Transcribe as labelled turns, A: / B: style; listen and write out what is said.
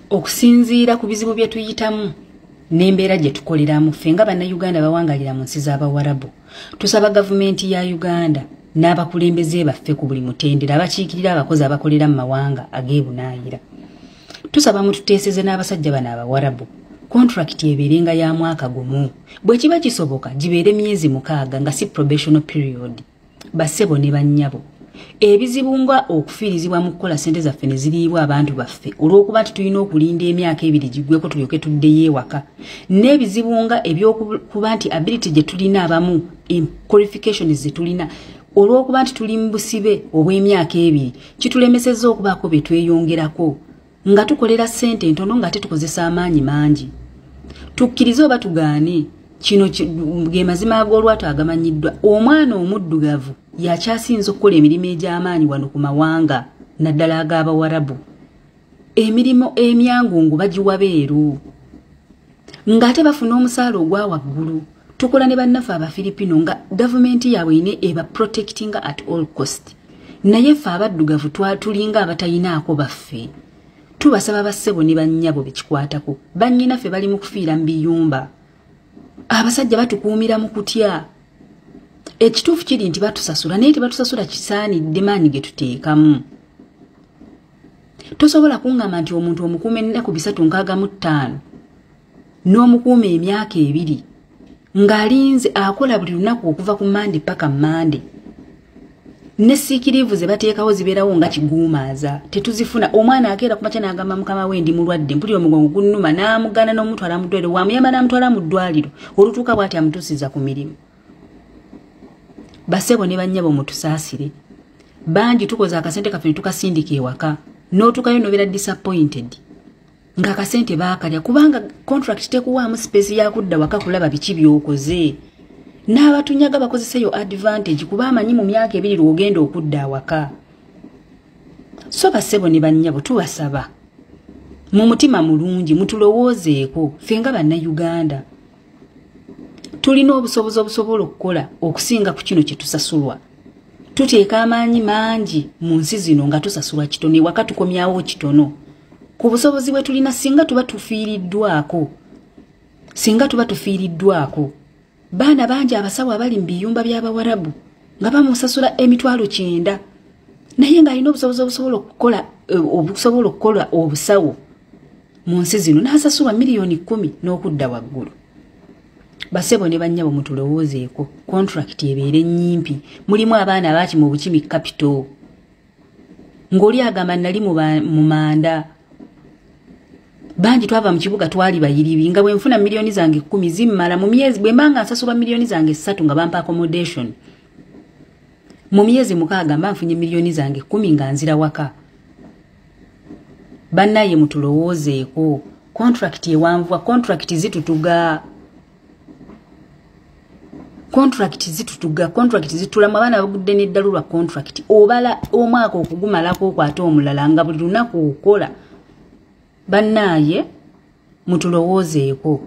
A: Okusinziira ku bizibu bye tuyitamu n'embeera gye tukoleramu ffe nga Bannayuganda bawangalira mu nsi z'Abawarabu, tusaba gavumenti ya Uganda n'abakulembeze baffe ku buli mutendera abakiikirira abakozi abakolera mu mawanga ag'ebunaayira. Tusaba mututeeseze n'abasajja bano Abawarabu, contract ebeerenga ya mwaka gumu, bwe kiba kisoboka gibeere myezi 6 nga si probational period. Bassebo ne bannyabo, ebizibu nga okufiirizibwa mu kukola ssente zaffe ne ziriibwa abantu baffe olw'okuba nti tulina okulinda emyaka 2 giggweko tulyoke tuddeyo ewaka, n'ebizibu nga ebyokuba nti ability gye tulina abamu, qualifications ze tulina, olw'okuba nti tuli mu busibe obw'emyaka 2 kitulemesezza okubaako bye tweyongerako nga tukolera ssente ntono nga tetukozesa amaanyi mangi. Tukkirize oba tugaane, kino ge mazima ag'olwatu agamanyiddwa. Omwana omuddugavu yakyasinze okukola emirimu egy'amaanyi wano ku mawanga naddala ag'Abawarabu. Emirimu emyangungu bagiwa beeru ng'ate bafuna omusaala ogwa waggulu. Tukola ne bannaffe Abafiripino nga gavumenti yaabwe ine eba protecting at all cost, naye ffe abaddugavu tulinga abatayinaako baffe. Tubasaba bassebo ne bannyabo bekikwatako, bannyinaffe bali mu kufiira mu biyumba, abasajja batukuumira mu kutya. Ekituufu kiri nti batusasula, naye tebatusasula kisaanidde maanyi ge tuteekamu. Tosobola kuŋŋamba nti omuntu omukuuma ennaku 365 n'omukuuma emyaka 2 ng'alinze akola buli lunaku okuva ku Mande paka Mande, ne siikirivu ze bateekawo zibeerawo nga kiguumaaza, tetuzifuna. Omwana akeera ku makya n'agamba mukama we ndi mulwadde, mpulira omugongo gunnuma, n'amugana n'omutwala mu ddwaliro, wamuyamba n'amutwala mu ddwaliro, olutuuka bw'ati amutuusiza ku mirimu. Bassebo ne bannyabo mutusaasire, bangi tukoze akasente kaffe ne tukasindika ewaka, n'otuukayo n'obeera disappointed ng'akasente baakalya, kubanga contract tekuwaamu space ya kudda waka kulaba biki by'okoze. N'abatunyaga bakozeseyo advantage kuba amanyi mu myaka 2 lw'ogenda okudda awaka. So bassebo ne bannyabo tubasaba mu mutima mulungi mutulowoozeeko ffe nga Bannayuganda tulina obusobozi obusobola okukola okusinga ku kino kye tusasulwa. Tuteeka amaanyi mangi mu nsi zino nga tusasulwa kitono, ewaka tukomyawo kitono ku busobozi bwe tulina. Singa tuba tufiiriddwako, singa tuba tufiiriddwako, baana bangi abasawo abali mu biyumba by'Abawarabu nga bamusasula 90,000, naye ng'alina obusobozi obusobola okukola obusawo mu nsi zino n'asasulwa 10 million n'okudda waggulu. Bassebo ne bannyabo mutulowoozeeko, contract ebeere nnyimpi. Mulimu abaana abaakima obukimi capital, ng'oli agamba nali mu manda. Bangi twava mu kibuga twali bayiribi, nga bwe nfuna 10 million zange zimmala mu myezi, bwe mba nga nsasulwa 3 million zange nga bampa accommodation, mu myezi 6 mba nfunye 10 million zange nga nzira waka. Bannaye mutulowoozeeko, contract ewanvuwa, contract zitutuga, contract zitutuga, contract zitulamu. Abaana bagudde n'eddalu lwa contract, obala omwaka okugumalako okwate omulala nga buli lunaku okola. Bannaaye mutulowoozeeko.